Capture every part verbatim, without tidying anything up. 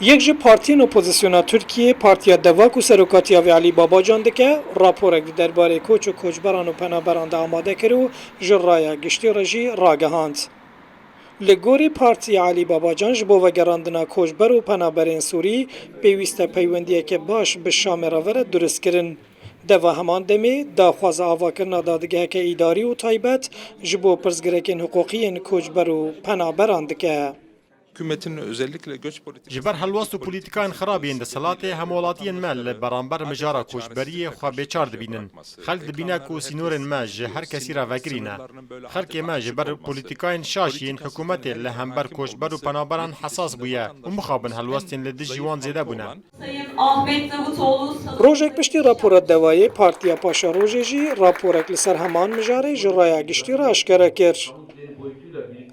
Yek ji partiyên opozisyona Tirkiyê, Partiya Deva ku serokatiya vê Elî Babacan dike, raporek di derbarê koç û koçberan û penaberan de amade kir û ji raya giştî re jî ragihand. Li gorî Partiya Elî Babacan ji bo vegerandina koçber û penaberên Sûrî pêwîst e peywendiyeke baş bi Şamê re were duristkirin. Deva heman demê daxwaza avakirina dadgeheke îdarî û taybet ji bo pirsgirêkên hiqûqî yên koçber û penaberan dike. Hükümetin özellikle göç politikası Ji ber helwest û polîtikayên xirab yên desthilatê, hemwelatiyên me li beramber mijara koçberiyê xwe bêçar dibînin. Xelk dibîne ku sînorên me ji her kesî re vegirî ne. Xelkê me ji ber polîtikayên şaş yên hikûmetê li hember koçber û penaberan hesas bûye û mixabin helwestên li dijî wan zêde bûne. Sayın Ahmet Davutoğlu Rojek piştî rapora Dewayê, Partiya Paşerojê jî raporek li ser heman mijarê ji raya giştî re eşkere kir.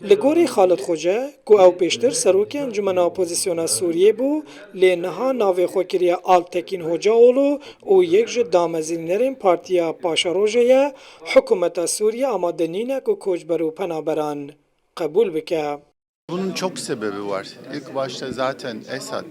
Li gorî Xalid Xoce, ku ew pêştir serokê Encûmena Opozisyona Sûriyê bû, lê niha navê xwe kiriye Altekîn Hocaoğlu û yek ji damezrînerên Partiya Paşerojê ye, hikûmeta Sûriyê amade nîne ku koçber û penaberan qebûl bike. Bunun çok sebebi var. İlk başta zaten Esad,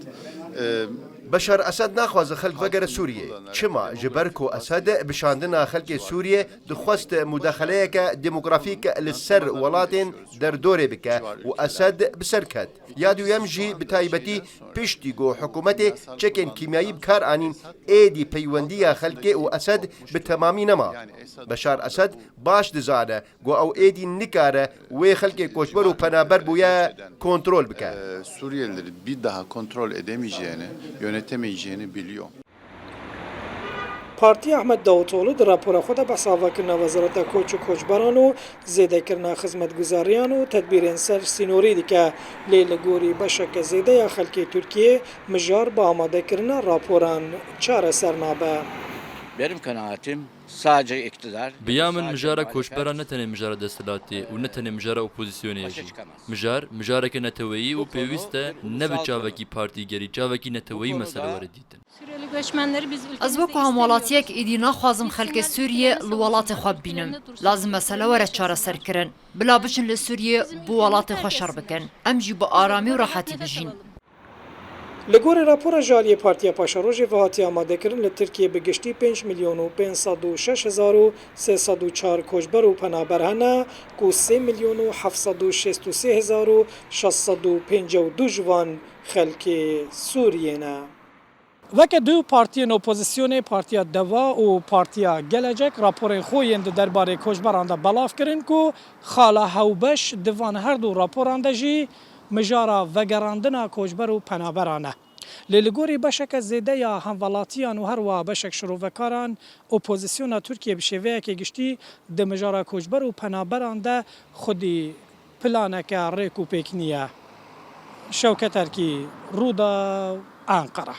e, Beşar Esed naxwaze xelk vegere Sûriyê. Çima? Ji ber ku Esed bi şandina xelkê Sûriyê dixwest mudaxeleyeke demografîk li ser welatên derdorê bike û Esed bi ser ket. Ya duyem jî bi taybetî piştî ku hikûmetê çekên kîmyayî bi kar anîn, êdî peywendiya xelkê û Esed bi temamî nema. Beşar Esed baş dizane ku ew êdî nikare wê xelkê koçber û penaber bûye kontrol bike. E, Suriyelileri bir daha kontrol edemeyeceğini, yönetemeyeceğini biliyor. Partiya Ahmet Davutoğlu di rapora xwe de behsa avakirina Wezareta Koç û Koçberan û zêdekirina xizmetguzariyan û tedbîrên ser sînorî dike. Lê li gorî beşeke zêde ya xelkê Tirkiyê mijar bi amadekirina raporan çareser nabe. Benim kanaatim sadece iktidar Bi ya min mijara koçberan ne tenê mijara desthilatê û ne tenê mijara opozisyonê ye jî. Mijar, mijareke neteweyî û pêwîst e ne bi çavekî partîgerî, çavekî neteweyî mesele were dîtin. Suriyeli göçmenleri biz ülkemizde Ez wek ku hemwelatiyek êdî naxwazim xelkê Sûriyê li welatê xwe bibînim. Lazim mesele were çareserkirin. Bila biçin li Sûriyê bo welatê xwe şer bikin. Em jî bi aramî û rehetî bijîn. Li gorî rapora ji aliyê Partiya Paşerojê ve hatiye amadekirin, li Tirkiyê bi giştî pênc milyon û pênc sed û şeş hezar û sê sed û çar koçber û penaber hene ku sê milyon û heft sed û şêst û sê hezar û şeş sed û pêncî û du ji van xelkê Sûriyê ne. Weke du partiyên opozisyonê, Partiya Deva û Partiya Gelecek, raporên xwe yên di derbarê koçberan de belav kirin ku xala hewbeş di van her du raporan de jî mijara vegerandina koçber û penaberan e. Lê li gorî beşeke zêde ya hemwelatiyan û herwiha beşek şirovekaran, opozisyona Tirkiyê bi şêveyeke giştî di mijara koçber û penaberan de xwedî planeke rêk û pêk nîye. Şewket Erkî, Rûdaw, Enqere.